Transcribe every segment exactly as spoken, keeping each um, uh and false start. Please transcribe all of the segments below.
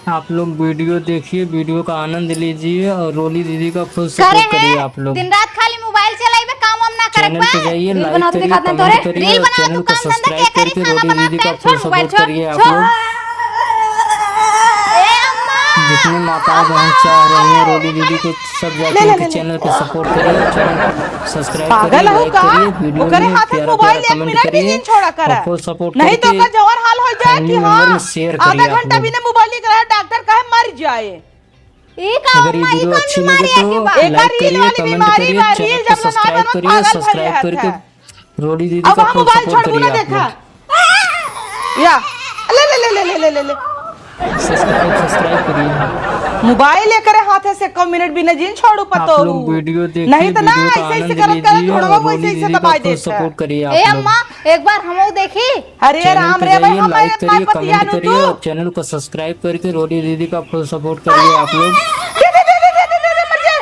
आप लोग वीडियो देखिए, वीडियो का आनंद लीजिए और रोली दीदी का फुल सपोर्ट करिए आप लोग। दिन रात खाली मोबाइल चलाइबे, काम वाम ना करे बा। चैनल पे जाइए, लाइक करिए, कमेंट करिए और चैनल को सब्सक्राइब करके रोली दीदी का फुल सपोर्ट करिए आप लोग। जितने माताएं बहन चाह रही हैं रोली दीदी को, सब जाके उनके चैनल पे सपोर्ट करिए, चैनल को सब्सक्राइब करिए, लाइक करिए, वीडियो में प्यारा प्यारा कमेंट करिए और फुल सपोर्ट करके फैमिली मेंबर में शेयर करिए आप लोग। आधा घंटा बिना मोबाइल लेके रहा, डॉक्टर कहे मर जाए। ई का अगर ये अम्मा, ई वीडियो कौन अच्छी बीमारी लगे है तो के बा? लाइक करिए, कमेंट करिए, चैनल को सब्सक्राइब करिए, सब्सक्राइब करके रोली दीदी का फुल सपोर्ट करिए आप लोग। या, ले, ले, ले। सब्सक्राइब, सब्सक्राइब करिए। मोबाइल एकरे हाथे से एको मिनट भी न जिन छोड़ू पतो। आप लोग वीडियो देखिए, नहीं तो ना, वीडियो का ऐसे, ऐसे आनंद करत, करत लीजिए घोड़वा और को ऐसे, रोली ऐसे दीदी का दबाई फुल देता है। सपोर्ट करिए आप लोग। ए अम्मा, एक बार हमहू देखी। अरे चैनल राम पे रे भाई, जाइए, हमारे लाइक करिए, पतिया कमेंट नु करिए तू। और चैनल को सब्सक्राइब करके रोली दीदी का फुल सपोर्ट करिए आप लोग। दे, दे, दे, मर जाए।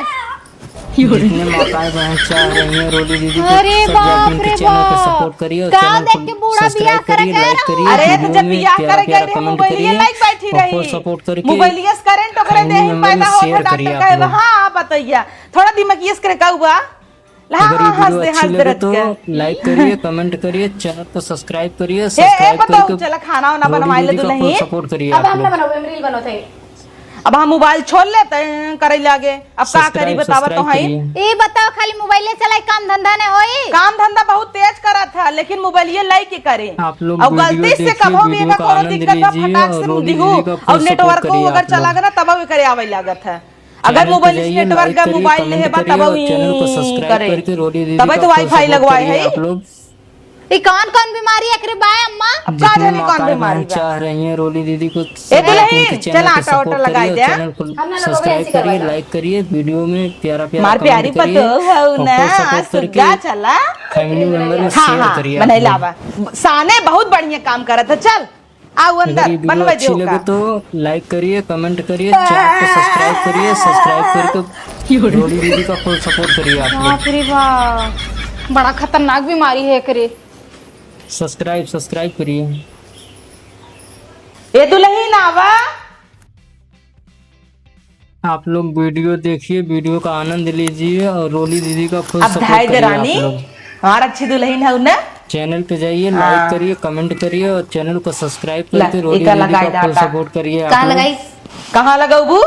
जितने माताएं बहन चाह रही हैं रोली दीदी को, अरे सब जाके बाप उनके रे चैनल पे बाप। सपोर्ट करिए और का चैनल को देख के बूढ़ा सब्सक्राइब बियाह करे करिए, गए लाइक रहो? करिए, अरे तो वीडियो जब में बियाह प्यारा करे प्यारा गए रहे, कमेंट मोबाइलिए करिए लाइक बैठी और फुल रही। सपोर्ट करके मोबाइलिए से करंट ओकरे फैमिली देही मेंबर में पैदा शेयर होत, करिए डॉक्टर आप कहे, लोग। हाँ, बतैया। थोड़ा दिमाग use करे का हुआ? ला, अगर ये हाँ, वीडियो हंस दे, अच्छी हंस दे लगे रच तो के। लाइक करिए, कमेंट करिए, चैनल को सब्सक्राइब करिए, ए, ए, सब्सक्राइब बताओ, करके चला खाना वाना रोली बनवा ले दीदी का फुल दुल्हन। सपोर्ट करिए अब आप हम ना लोग। बनाओ, हम रील बनौत है। अब हम मोबाइल छोड़ लेते हैं, करे लागे। अब का करी, सब्सक्राइब, बतावा तो सब्सक्राइब हई। करिए। ए बताओ, खाली मोबाइले चलाई, काम धंधा नहीं होई? काम धंधा बहुत तेज करत है, लेकिन मोबाइलिए लइके करे। आप लोग और वीडियो गलती से देखिए, कबो भी वीडियो एकर का कोनो आनंद दिक्कत बा, लीजिए फटाक और से रोली दीदी मुंह का फुल और सपोर्ट नेटवर्को करिए अगर आप चला लोग। गना, तब ओकरे आवे लागत है। अगर चैनल पे मोबाइल से जाइए, नेटवर्क लाइक का करिए, मोबाइल लेहे कमेंट बा, करिए तब और ऊ चैनल को ई सब्सक्राइब करे। करके रोली दीदी तबे का तो फुल वाईफाई सपोर्ट लगवाए करिए है। आप लोग। ई कौन कौन बीमारी एकरे बा अम्मा? अब का जितने जाने कौन माताएं बीमारी बहन बा। चाह रही हैं रोली दीदी को, ए सब दुल्हन, उनके चैनल चला पे आटा सपोर्ट वाटा लगाई करिए, दे। चैनल को हम ना लगवावे सब्सक्राइब ऐसे करिए, करेला। लाइक करिए, वीडियो में प्यारा प्यारा हमार कमेंट प्यारी करिए पतोह हऊ और ना, फुल सपोर्ट करके सुग्गा चला। फैमिली मेंबर में हाँ, शेयर हाँ, करिए आप बनैला लोग। बा। साने बहुत बढ़िया काम करत है, चल। आओ अंदर, अगर ये वीडियो बनवा अच्छी दे लगे ओका। तो लाइक करिए, कमेंट करिए, चैनल को सब्सक्राइब करिए, सब्सक्राइब करके रोली दीदी का फुल सपोर्ट करिए आप लोग। बाप रे बाप, बड़ा खतरनाक बीमारी है एकरे। सब्सक्राइब, सब्सक्राइब करिए। ए दुल्हन आवा। आप लोग वीडियो देखिए, वीडियो का आनंद लीजिए और रोली दीदी का फुल अब सपोर्ट धाय दे करिए आप रानी, लोग। हमार अच्छी दुल्हन है ना? चैनल पे जाइए, हाँ। लाइक करिए, कमेंट करिए और चैनल को सब्सक्राइब ला, करके रोली एका दीदी लगाई का फुल दाता। सपोर्ट करिए आप कहाँ लोग। लगाई? कहाँ लगाऊबू?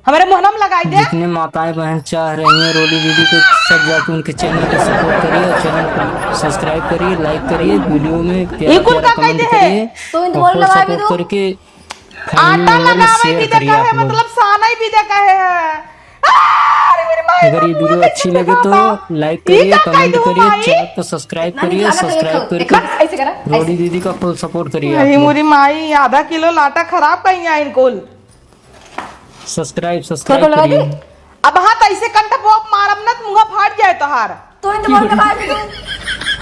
हमारे मुहना में लगाई दे। जितने माताएं बहन चाह रही हैं रोली दीदी को, सब जाके उनके चैनल को सपोर्ट करिए और चैनल को सब्सक्राइब करिए, लाइक करिए, वीडियो में प्यारा ई कुल प्यारा का कमेंट कह दे है? करिए तो इन और बोल फुल लगावे सपोर्ट दो। करके फैमिली आटा मेंबर में लगावे शेयर भी करिए देखा आप है, लोग। मतलब सानई भी देखा है। आ, अरे मेरी माई, अगर ये बाबू, वीडियो अच्छी लगे तो लाइक करिए, कमेंट करिए, चैनल को सब्सक्राइब करिए, सब्सक्राइब करके रोली दीदी का फुल सपोर्ट करिए आप लोग। मेरी माई, आधा किलो लाटा खराब कहीं आइन कुल। सब्सक्राइब, सब्सक्राइब करिए। अब हाँ, तो ऐसे कंठ पोक मारब न, मुंह फाट जाए तोहार। तो इन बोल के बाहर भी दे।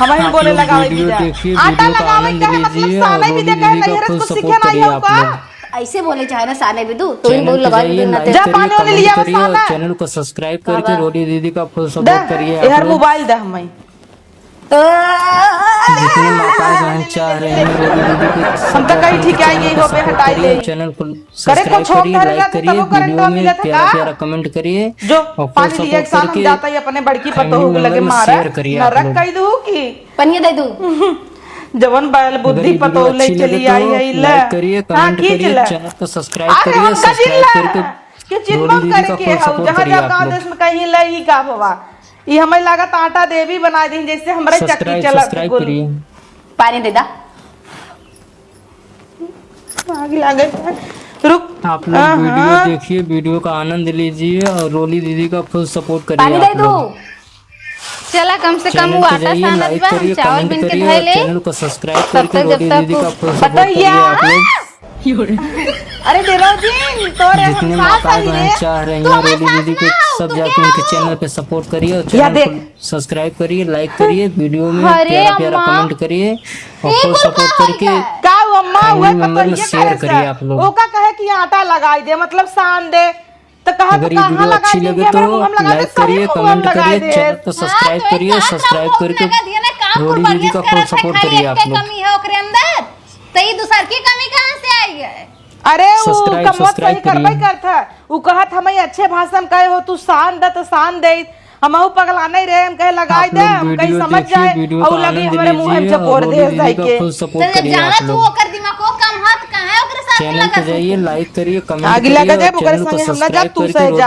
हम ही बोले लगावे वीडियो दीदा। देखिए, आटा वीडियो का लगावे आनंद का है, मतलब लीजिए साने और भी रोली देखा है, दीदी का नैहर फुल से कुछ सपोर्ट सीखे नहीं करिए हो आप का? लोग। ऐसे बोले चाहे ना साने भी दू, तो इन चैनल बोल पे लगा जाइए, दीदी ना लाइक जा करिए, पानी वानी कमेंट लिया करिए और साना। चैनल को सब्सक्राइब करके बाबा। रोली दीदी का फुल सपोर्ट करिए आप यार लोग। मोबाइल दे हमें। जितने माताएं बहन चाह रहे हैं रोली दीदी को हम तो कहीं ठीक आई गई हो, सपोर्ट हटाई करिए, दे। चैनल को करे सब्सक्राइब कुछ होम करिए, धरे लाइक रहते, करिए, तबो करंट वीडियो में मिलत प्यारा का? प्यारा कमेंट करिए जो और फुल पानी लिया सपोर्ट एक साल हम करके जाता ही अपने बड़की फैमिली पतोहू के लगे मेंबर में मारा, शेयर करिए आप नरक लोग। कई दू की। पनिया दे दू। जवन बैल अगर बुद्धि ये वीडियो पतोहू ले अच्छी लगे चली तो आई है, ले। लाइक करिए, हाँ, कमेंट खींच करिए, ले। चैनल को सब्सक्राइब अरे करिए, हमका सब्सक्राइब जिल्ला करके के चिन्ह रोली दीदी का करके फुल हम सपोर्ट जहाँ करिए जाओ आप गाँव लोग। देश में कहीं ले ही का भवा। ई हमें लागत आटा देवी बना दी, जैसे हमरे चक्की सब्सक्राइब, चलत सब्सक्राइब कुल। करिए। पानी दे दा। आग लागे। रुक। आप लोग हाँ, वीडियो हाँ। देखिए, वीडियो का आनंद लीजिए और रोली दीदी का फुल सपोर्ट करिए पानी आप दे लोग। दो। चला, कम से कम चैनल वो पे आटा जाइए, सानत लाइक बा, हम करिए, चावल कमेंट बीन के करिए धइ और ले। चैनल को सब्सक्राइब तब करके तक, रोली जब दीदी तक का फुल सपोर्ट बताइए। करिए आप लोग। अरे देवराव जी, तोरे जितने हम सास माताएं आई बहन रे। चाह रही तू हैं हमारे रोली सास दीदी को, ना हो, सब तू जाके क्या उनके हो? चैनल पे सपोर्ट करिए और या चैनल देख। को सब्सक्राइब करिए, लाइक करिए, वीडियो में अरे प्यारा प्यारा अम्मा। कमेंट करिए और ई फुल कुल सपोर्ट का करके होई है? का वो अम्मा फैमिली हुए मेंबर में पतोहिए शेयर करे करिए सा? आप लोग। ओका कहे कि आटा लगाई दे, मतलब सान दे। तो कहा अगर तो ये कहाँ वीडियो लगा अच्छी दी? लगे ये तो हमारे मुँह में लगा दे, लाइक सही करिए, मुँह में कमेंट लगा करिए, दे। चैनल को हाँ, सब्सक्राइब तो करिए, एक साथ सब्सक्राइब रहो, करके मुँह में लगा दिया ना, काम रोली कुल दीदी का बढ़िया फुल से सपोर्ट खाई, करिए एक आप के लोग। कमी है ओकरे अंदर, तो ये दूसर की कमी कहाँ से आई है? अरे, उ subscribe, कमवा subscribe सही करबे करिए। करत है। उ कहत, "हमई अच्छे भाषण कहे हो, तू शान द त शान दे।" हमहू पगला नहीं रहे, हम कहे, "लगाई दे, हम कहीं समझ जाए, और लगी हमरे मुंह में चपोर दे जाए के।" तो जब जाना तू ओकर दिमाग को कम हाथ कहाँ है, ओकरे साथ चैनल पे जाइए, लाइक करिए, कमेंट करिए, आगे लगा जाए, ओकरे संगे हम ना जा, तू सह जा,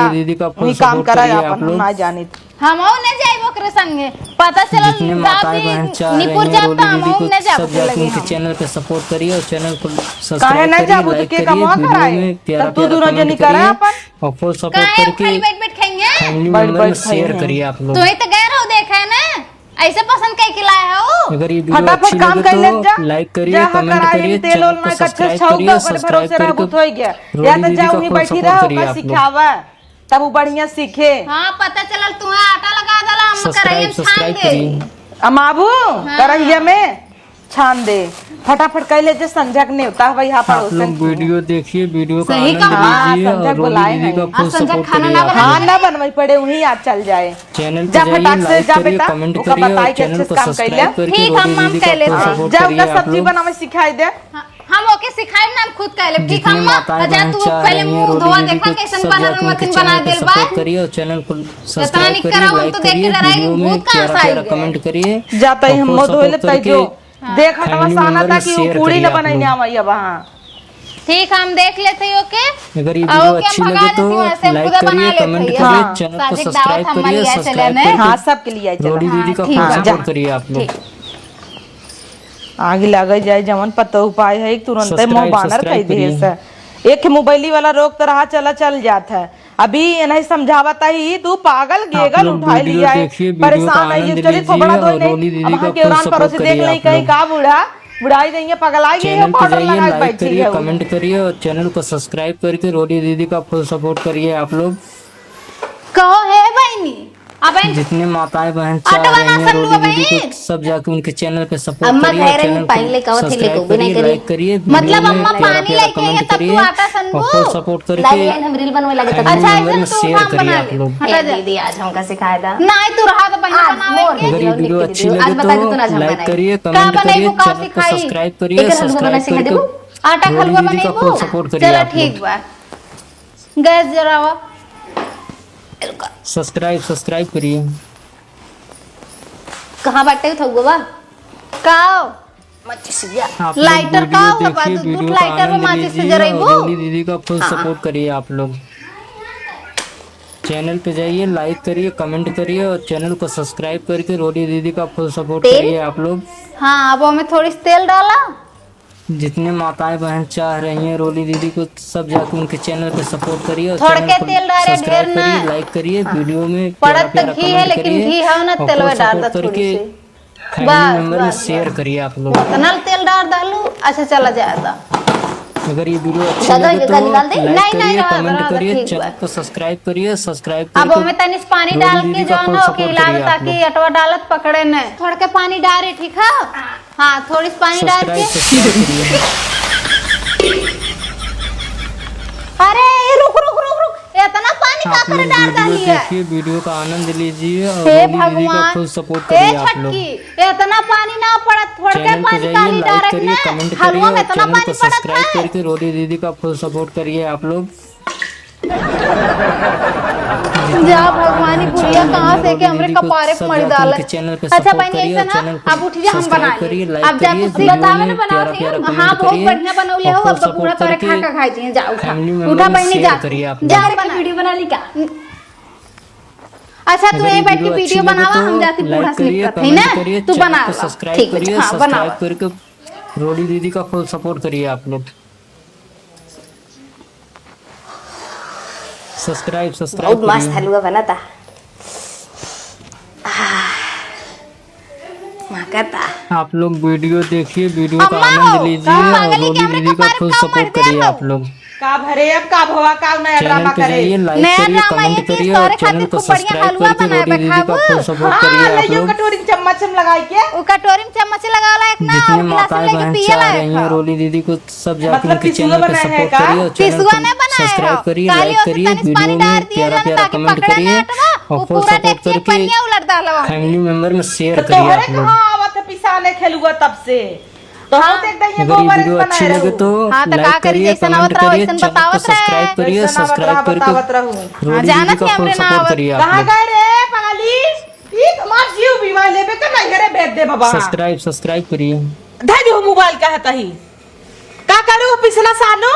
वही काम करा अपन, हम ना जानित। हमहू न जाइब ओकरे संगे। पता चलल जितने माताएं बहन चाह रही हैं निपुर जाब त हमहू न जाब ओकरे लगे। चैनल पे सपोर्ट करिए और चैनल को सब्सक्राइब करिए, लाइक करिए, वीडियो में प्यारा प्यारा कमेंट करिए और फुल सपोर्ट करके फैमिली मेंबर में शेयर करिए आप लोग। तू ही तो गए रहो देखे ना, ऐसे पसंद कई के लाए हो। अगर ये वीडियो अच्छी लगे तो लाइक करिए, कमेंट करिए, चैनल को सब्सक्राइब करिए, सब्सक्राइब करके रोडी दीदी का फुल सपोर्ट करिए आप लोग। तब उ बढ़िया सीखे। हाँ, पता चलल तुम्हें आटा लगा देला, हम करहिया में छान दे। अमाबू, हाँ। करहिया में छान दे। फटाफट कह ले जे संझा के नेवता हवई हा पड़ोसन के। वीडियो देखिए, वीडियो का आनंद लीजिए और रोडी दीदी का फुल सपोर्ट करिए आप लोग। हाँ, ना बनवाई पड़े, वहीं आ चल जाए। चैनल पे जाइए, लाइक करिए, कमेंट करिए और चैनल को सब्सक्राइब करके रोडी दीदी का फुल सपोर्ट करिए आप लोग। बनावे सिखाई दे। हम ओके सिखाएब ना, हम खुद कह लेब। ठीक, जितने हम माताएं बहन चाह रही हैं रोडी दीदी को, सब जाके उनके चैनल को सपोर्ट करिए और चैनल को सब्सक्राइब करिए, लाइक करिए, वीडियो में प्यारा प्यारा कमेंट करिए। जाता ही हम मुंह धोए लेब, तई जो देख हटवा साना था कि उ पूरी न बनाई ने आवई अब। हाँ, ठीक, हम देख लेते ही ओके। अगर ये वीडियो अच्छी लगे तो लाइक करिए, कमेंट करिए, चैनल को सब्सक्राइब करिए, सब्सक्राइब करिए। हाँ, सबके लिए आई चला। रोडी दीदी का फुल सपोर्ट करिए आप लोग। आगे लगे जाए जवन पतो उपाय है, तुरंते मुंह बानर कह दे से। एक मोबाइली वाला रोक त रहा, चला चल जात है। अभी इन्हें समझावत ही, तू पागल गेगल उठाई लिया है, परेशान है, ये चली थोबड़ा दो नहीं। अब हाँ के उड़ान परोसे देख नहीं कहीं का बूढ़ा, बुढ़ाई देंगे, पगलाई गई है, पाउडर लगा के बैठी है। कमेंट करिए और चैनल को सब्सक्राइब करके रोडी दीदी का फुल सपोर्ट करिए आप लोग। कहो हे बहनी, अब जितने माताएं बहन चाह रही हैं रोडी दीदी को, सब जाके उनके चैनल पे सपोर्ट करिए, चैनल को सब्सक्राइब करिए, लाइक करिए, मतलब अम्मा पानी लेके आई है तब तू आटा सनबू? और फुल सपोर्ट करके हम रील बनवे लगे तब। अच्छा, ऐसे तो शेयर करिए आप लोग। हटा जा। दीदी आज हमका सिखाए दा। नहीं, तू रहा तो पहले बनावे के। अगर ये वीडियो अच्छी लगे तो लाइक करिए, कमेंट करिए, चैनल को सब्सक्राइब करिए, सब्सक्राइब करके आटा हलवा बनाई फुल सपोर्ट करिए आप लोग। ठीक बा। गैस जरावा। सब्सक्राइब, सब्सक्राइब करिए। कहाँ बाटे उठौगवा? का? माचिस या। आप लोग लाइटर का वीडियो देखिए, वीडियो का आनंद लीजिए और रोली दीदी का फुल सपोर्ट करिए आप लोग। चैनल पे जाइए, लाइक करिए, कमेंट करिए और चैनल को सब्सक्राइब करके रोली दीदी का फुल सपोर्ट करिए आप लोग। हाँ, अब हमें थोड़ी सी तेल डाला। जितने माताएं बहन चाह रही हैं रोली दीदी को, सब जाके उनके चैनल पे सपोर्ट करिए और चैनल को सब्सक्राइब करिए, लाइक करिए, वीडियो में प्यारा प्यारा कमेंट करिए और फुल सपोर्ट करके फैमिली मेंबर में शेयर करिए आप लोग। इतना तेल डाल डालू, अच्छा चला जाए तो। अगर ये वीडियो अच्छी लगे तो लाइक करिए, कमेंट करिए, चैनल को सब्सक्राइब करिए, सब्सक्राइब करके अब हमें तनी पानी डाल के जो है ना, ओके हिलावे ताकि अटवा डालत पकड़े न। थोड़ के पानी डारे, ठीक है? हाँ, थोड़ी सी पानी डाल के। अरे, रुक, रुक, रुक, रुक। इतना पानी का करे डाल डाली है? देखिए, वीडियो का आनंद लीजिए और हे भगवान, फुल सपोर्ट करिए आप लोग। इतना पानी ना पड़त, थोड़ के पानी डाली डायरेक्ट ना। हलवा में इतना पानी पड़त है। करके रोली दीदी का फुल सपोर्ट करिए आप लोग। जा भगवान, ई बुढ़िया कहाँ से के हमरे कपारे पे मर डाले। अच्छा बहनी, ऐसे ना, अब उठ जा, हम बना ले। अब जा तू सीख। बतावे ना बनावत है। हाँ, बहुत बढ़िया बनौले हो, अब बबूढ़ा तोरे खा खा खाई दिए। जा उठा, उठा बहनी, जा, जा बना। वीडियो बना ली का? अच्छा, तू यही बैठ के वीडियो बनावा, हम जाती बूढ़ा से निपटत है ना, तू बनावा। ठीक है, हाँ, बनावा। रोली दीदी का फुल सपोर्ट करिए आप लोग। सब्सक्राइब, सब्सक्राइब बहुत मस्त करिए। हलवा बना था। आह, मजा था। आप लोग वीडियो देखिए, वीडियो का आनंद लीजिए और रोली दीदी का फुल सपोर्ट करिए आप लोग। का भरे अब का भवा का नया ड्रामा करे। लाइक करिए, कमेंट करिए और चैनल को सब्सक्राइब करके रोली दीदी का फुल सपोर्ट करिए आप लोग। कटोरी में चम्मच हम लगाई के। वो कटोरी में चम्मच लगावला एक ना, जितने माताएं बहन चाह रही हैं रोली दीदी को सब जाके उनके चैनल पे सपोर्ट करिए और चैनल को सब्सक्राइब करिए, लाइक करिए, वीडियो में प्यारा प्यारा कमेंट करिए और फुल सपोर्ट करके फैमिली मेंबर में शेयर करिए आप लोग। कहाँ आवत है पिसाने खेलुआ तब से? तो हम तो एकदम ये अगर ये गोबर वीडियो बनाए अच्छी लगे रहू। तो हाँ, तो लाइक का करी, करिए, जैसन कमेंट आवत रहो, करिए, वैसन चैनल को बतावत रहे। सब्सक्राइब करिए, वैसन आवत रहा, बतावत रहू। हाँ, रोडी जानत दीदी का ही हमरे फुल ना सपोर्ट आवत। करिए आप कहाँ लोग। गए रे पगली? ई हमार जीव बीमा लेबे के नहीं घरे भेज दे बाबा। सब्सक्राइब, सब्सक्राइब करिए। धर जो मोबाइल का है तही। का करू पिछला सालो?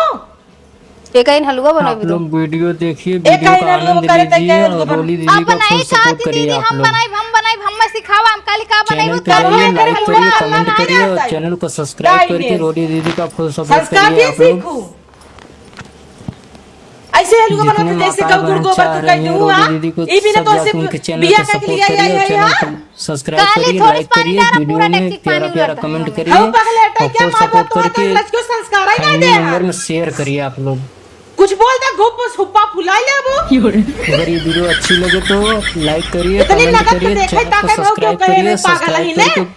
एक ही हलवा बनाई आप दो। लोग वीडियो देखिए, एक वीडियो ही का हलवा आनंद करे त लीजिए कहे और हलवा रोली दीदी अब का बनाई फुल का सपोर्ट आती करिए दीदी, आप हम लोग। बनाई, हम बनाई, हम सिखावा, हम काली का बनाई, चैनल वो पे कर आइए, बनाई, लाइक हलवा करिए, बनाई, कमेंट बनाई करिए और आता है। चैनल को सब्सक्राइब दाई करके ने। रोली दीदी का फुल सपोर्ट संस्कार करिए भी आप लोग। सीखू। ऐसे हलवा जितने बनाते जैसे माताएं गौ गुड़ बहन गोबर चाह तू रही कहते हैं हुआ। रोली दीदी को, ई भी ना सब तो ऐसे जाके उनके चैनल बिया पे का के सपोर्ट लिए आई करिए और आई चैनल आई। को सब्सक्राइब काली करिए, थोड़ी लाइक पानी करिए, डाला, वीडियो पूरा में टैक्सी प्यारा पानी प्यारा उड़ाता। कमेंट करिए हम पगलेट है और क्या फुल मार सपोर्ट बात करके करके लक्ष्य संस्कार है ना फैमिली दे। मेंबर में शेयर करिए आप लोग। कुछ बोल दे, घुप सुप्पा फुला ले वो। अगर ये वीडियो अच्छी लगे तो लाइक करिए, इतनी कमेंट नगद करिए, देखे चैनल को ताकत हो क्यों सब्सक्राइब कहे करिए, मैं पागल सब्सक्राइब ही ने? करके